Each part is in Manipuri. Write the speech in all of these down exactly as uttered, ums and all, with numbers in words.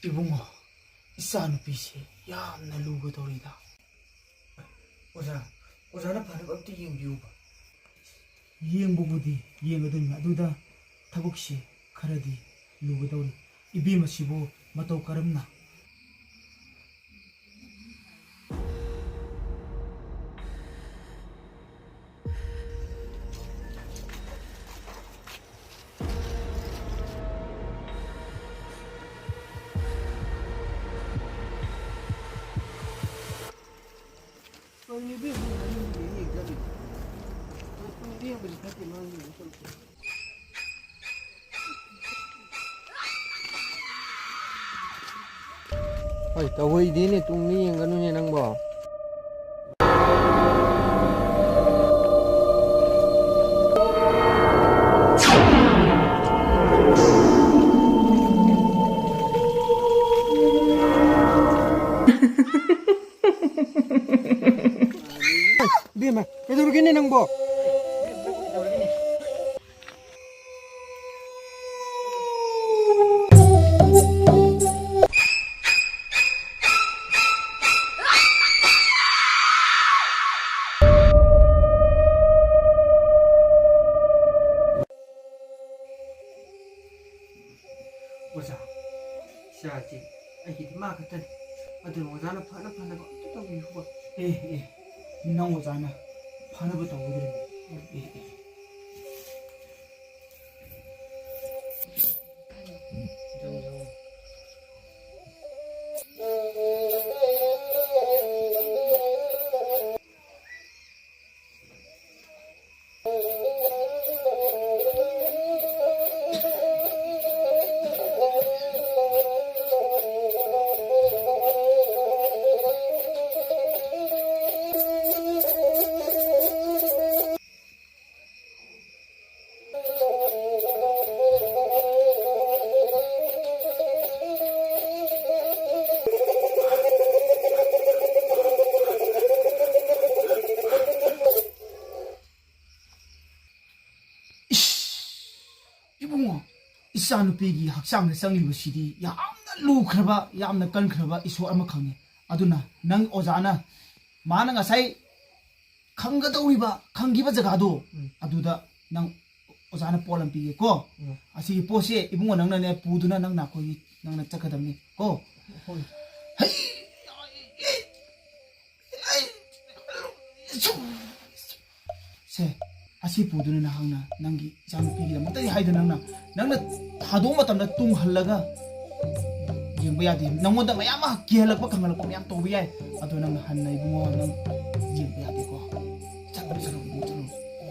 ꯏꯕꯨꯡꯉꯣ, ꯏꯆꯥꯅꯨꯄꯤꯁꯦ ꯌꯥꯝꯅ ꯂꯨꯒꯗꯧꯔꯤꯗ꯫ ꯑꯣꯖꯥ, ꯑꯣꯖꯥꯅ ꯐꯅꯕ ꯑꯝꯇ ꯌꯦꯡꯕꯤꯌꯨꯕ꯫ ꯌꯦꯡꯕꯕꯨꯗꯤ ꯌꯦꯡꯒꯗꯣꯏꯅꯤ, ꯑꯗꯨꯗ ꯊꯕꯛꯁꯦ ꯈꯔꯗꯤ ꯂꯨꯒꯗꯧꯔꯤ꯫ ꯏꯕꯦꯝꯃꯁꯤꯕꯨ ꯃꯇꯧ ꯀꯔꯝꯅ? ꯀꯔꯤꯅꯣ ꯏꯕꯦꯝꯃ, ꯅꯪ ꯌꯦꯡ ꯌꯦꯡ ꯆꯠꯂꯤꯗꯣ? ꯅꯪ ꯄꯨꯡ ꯂꯦꯡꯕꯁꯨ ꯐꯠꯇꯦ, ꯅꯪ ꯌꯦꯡꯉꯨ ꯇꯧꯔꯤꯁꯦ꯫ ꯍꯣꯏ, ꯇꯧꯍꯩꯗꯦꯅꯦ, ꯇꯨꯡꯗ ꯌꯦꯡꯒꯅꯨꯅꯦ ꯅꯪꯕꯣ꯫ ꯏꯕꯦꯝꯃ, ꯀꯩꯗꯧꯔꯒꯦꯅꯦ ꯅꯪꯕꯣ? ꯑꯣꯖꯥ, ꯏꯆꯥꯁꯤ ꯑꯩꯒꯤꯗꯤ ꯃꯥ ꯈꯛꯇꯅꯤ꯫ ꯑꯗꯨꯅ ꯑꯣꯖꯥꯅ ꯐꯅ ꯐꯅꯕ ꯑꯝꯇ ꯇꯧꯕꯤꯌꯨꯀꯣ꯫ ꯑꯦ, ꯑꯦ, ꯅꯪ ꯑꯣꯖꯥꯅ ꯐꯅꯕ ꯇꯧꯒꯗꯧꯔꯤꯅꯤ꯫ ꯑꯦ, ꯑꯦ꯫ ꯏꯁ! ꯏꯕꯨꯡꯉꯣ, ꯏꯆꯥꯅꯨꯄꯤꯒꯤ ꯍꯛꯆꯥꯡꯗ ꯆꯪꯂꯤꯕꯁꯤꯗꯤ ꯌꯥꯝꯅ ꯂꯨꯈ꯭ꯔꯕ, ꯌꯥꯝꯅ ꯀꯟꯈ꯭ꯔꯕ ꯏꯁꯣꯔ ꯑꯃ ꯈꯪꯉꯤ꯫ ꯑꯗꯨꯅ ꯅꯪ ꯑꯣꯖꯥꯅ, ꯃꯥꯅ ꯉꯁꯥꯏ ꯈꯪꯒꯗꯧꯔꯤꯕ, ꯈꯪꯈꯤꯕ ꯖꯒꯥꯗꯣ, ꯎꯝ꯫ ꯑꯗꯨꯗ ꯅꯪ ꯑꯣꯖꯥꯅ ꯄꯣꯠ ꯑꯃ ꯄꯤꯒꯦꯀꯣ꯫ ꯎꯝ꯫ ꯑꯁꯤꯒꯤ ꯄꯣꯠꯁꯦ ꯏꯕꯨꯡꯉꯣ ꯅꯪꯅꯅꯦ ꯄꯨꯗꯨꯅ ꯅꯪ ꯅꯈꯣꯏꯒꯤ, ꯅꯪꯅ ꯆꯠꯀꯗꯕꯅꯤ ꯀꯣ꯫ ꯍꯣꯏ꯫ ꯍꯩ! ꯁꯦ, ꯑꯁꯤ ꯄꯨꯗꯨꯅ ꯅꯍꯥꯛꯅ ꯅꯪꯒꯤ ꯏꯆꯥꯅꯨꯄꯤꯒꯤꯗꯃꯛꯇꯗꯤ ꯍꯥꯏꯗꯨꯅ ꯅꯪꯅ, ꯅꯪꯅ ꯊꯥꯗꯣꯛꯄ ꯃꯇꯝꯗ ꯇꯨꯡꯍꯜꯂꯒ ꯌꯦꯡꯕ ꯌꯥꯗꯦ꯫ ꯅꯪꯉꯣꯟꯗ ꯃꯌꯥꯝ ꯑꯃ ꯀꯤꯍꯜꯂꯛꯄ, ꯈꯪꯍꯜꯂꯛꯄ ꯃꯌꯥꯝ ꯇꯧꯕ ꯌꯥꯏ꯫ ꯑꯗꯣ ꯅꯪꯅ ꯍꯟꯅ ꯏꯕꯨꯡꯉꯣ ꯅꯪ ꯌꯦꯡꯕ ꯌꯥꯗꯦꯀꯣ꯫ ꯆꯠꯂꯣ, ꯆꯠꯂꯣ, ꯏꯕꯨꯡꯉꯣ, ꯆꯠꯂꯣ꯫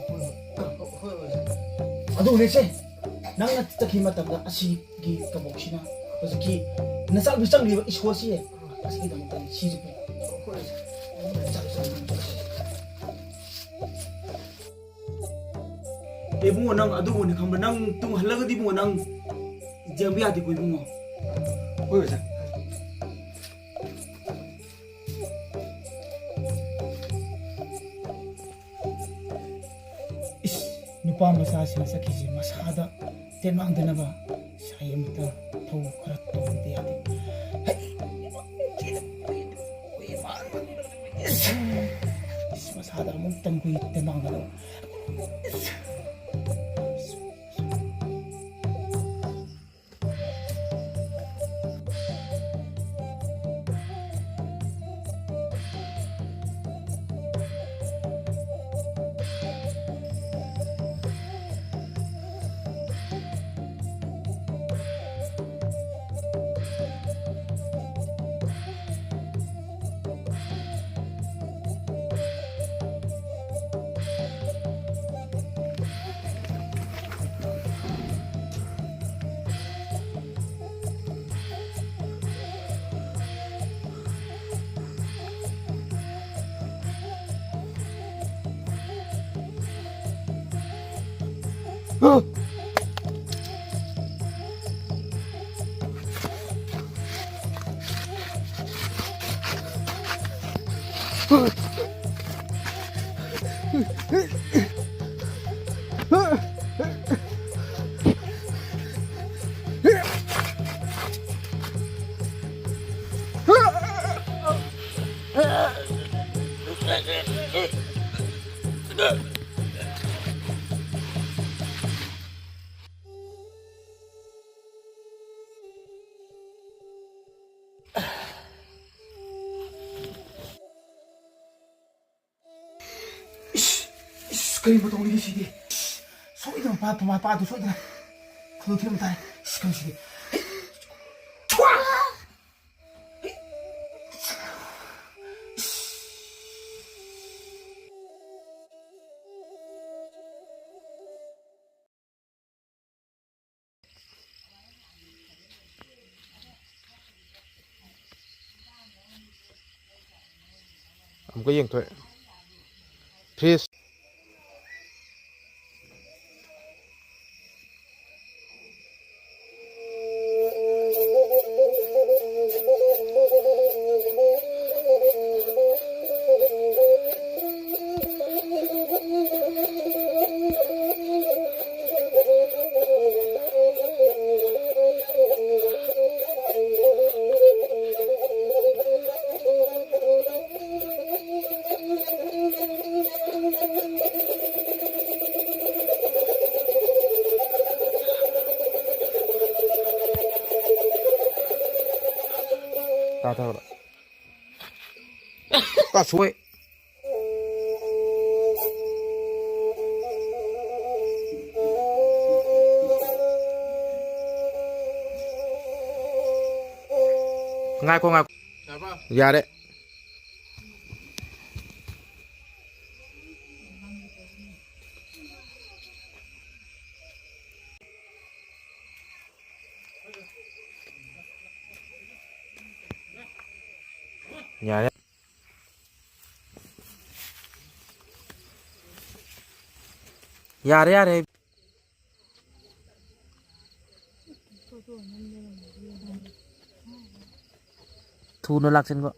ꯍꯣꯏ, ꯍꯣꯏ, ꯍꯣꯏ, ꯑꯣꯖꯥ꯫ ꯑꯗꯨ ꯍꯧꯖꯤꯛꯁꯦ ꯅꯪꯅ ꯆꯠꯈꯤꯕ ꯃꯇꯝꯗ ꯑꯁꯤꯒꯤ ꯀꯕꯣꯛꯁꯤꯅ ꯍꯧꯖꯤꯛꯀꯤ ꯅꯆꯥꯅꯨꯄꯤ ꯆꯪꯂꯤꯕ ꯏꯁꯣꯔꯁꯤ ꯑꯁꯤꯒꯤꯗꯃꯛꯇ ꯁꯤꯁꯨ ꯄꯤ꯫ ꯏꯕꯨꯡꯉꯣ, ꯅꯪ ꯑꯗꯨꯕꯨꯅꯤ ꯈꯪꯕ꯭ꯔꯥ? ꯅꯪ ꯇꯨꯡ ꯍꯜꯂꯒꯗꯤ ꯏꯕꯨꯡꯉꯣ, ꯅꯪ ꯌꯦꯡꯕ ꯌꯥꯗꯦꯀꯣ ꯏꯕꯨꯡꯉꯣ꯫ ꯍꯣꯏ, ꯑꯣꯖꯥ꯫ ꯏꯁ, ꯅꯨꯄꯥ ꯃꯆꯥꯁꯤꯅ ꯆꯠꯈꯤꯁꯦ ꯃꯁꯥꯗ ꯇꯦꯟꯃꯥꯡꯗꯅꯕ ꯁꯥꯏ ꯑꯃꯇ ꯊꯧ ꯈꯔ ꯇꯧꯗ ꯌꯥꯗꯦ꯫ ꯍꯩ, ꯏꯁ, ꯃꯁꯥꯗ ꯑꯃꯨꯛꯇꯪ ꯀꯨꯏ ꯇꯦꯟꯃꯥꯡꯗꯅꯕ꯫ ꯏꯁ꯫ ꯏꯁ, ꯏꯁ, ꯀꯔꯤ ꯃꯇꯧꯅꯤꯒꯦ ꯁꯤꯗꯤ? ꯏꯁ, ꯁꯣꯏꯗꯅ ꯃꯄꯥ, ꯃꯄꯥꯗꯨ ꯁꯣꯏꯗꯅ ꯈꯨꯗꯣꯡ ꯊꯤꯔꯝꯕ ꯇꯥꯔꯦ꯫ ꯏꯁ, ꯀꯔꯤ ꯁꯤꯗꯤ? ꯑꯃꯨꯛꯀ ꯌꯦꯡꯊꯣꯛꯑꯦ꯫ ꯐ꯭ꯔꯤꯖ꯫ ꯇꯥꯊꯧꯔꯣ꯫ ꯇꯥꯁꯣꯏ꯫ ꯉꯥꯏꯈꯣ, ꯉꯥꯏꯈꯣ꯫ ꯌꯥꯔꯦ꯫ ꯌꯥꯔꯦ꯫ ꯌꯥꯔꯦ, ꯌꯥꯔꯦ꯫ ꯊꯨꯅ ꯂꯥꯛꯁꯤꯟꯕ꯫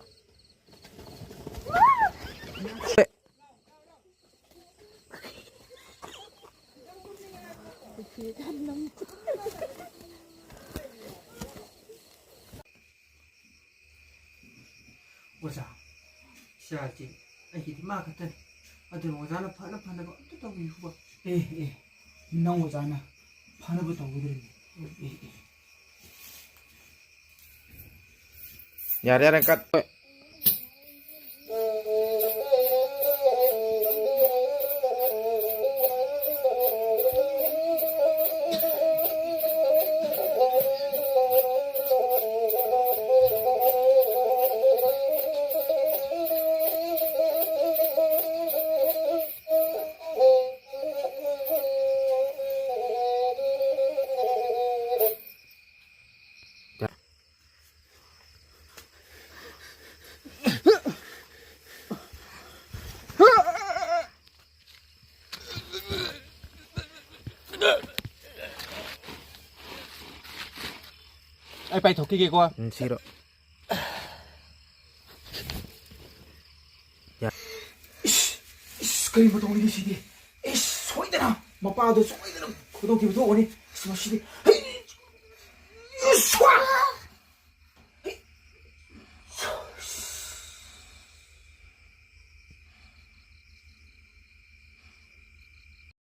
ꯑꯣꯖꯥ, ꯏꯆꯥꯁꯦ ꯑꯩꯒꯤꯗꯤ ꯃꯥ ꯈꯛꯇꯅꯤ꯫ ꯑꯗꯨꯅ ꯑꯣꯖꯥꯅ ꯐꯅ ꯐꯅꯕ ꯑꯝꯇ ꯇꯧꯕꯤꯌꯨꯕ꯫ ꯑꯦ, ꯑꯦ, ꯅꯪ ꯑꯣꯖꯥꯅ ꯐꯅꯕ ꯇꯧꯒꯗꯧꯔꯤꯅꯤ꯫ ꯑꯦ, ꯑꯦ꯫ ꯌꯥꯔꯦ, ꯌꯥꯔꯦ, ꯀꯠ꯫ ꯑꯩ ꯄꯥꯏꯊꯣꯛꯈꯤꯒꯦꯀꯣ꯫ ꯎꯝ, ꯁꯤꯔꯣ꯫ ꯏꯁ, ꯏꯁ, ꯀꯔꯤ ꯃꯇꯧꯅꯤꯒꯦ ꯁꯤꯗꯤ? ꯏꯁ, ꯁꯣꯏꯗꯅ ꯃꯄꯥꯗꯣ ꯁꯣꯏꯗꯅ ꯈꯨꯗꯣꯡꯊꯤꯕ ꯊꯣꯛꯑꯅꯤ꯫ ꯏꯁ, ꯃꯁꯤꯗꯤ꯫ ꯍꯩ! ꯏꯁ! ꯁ꯭ꯋꯥ!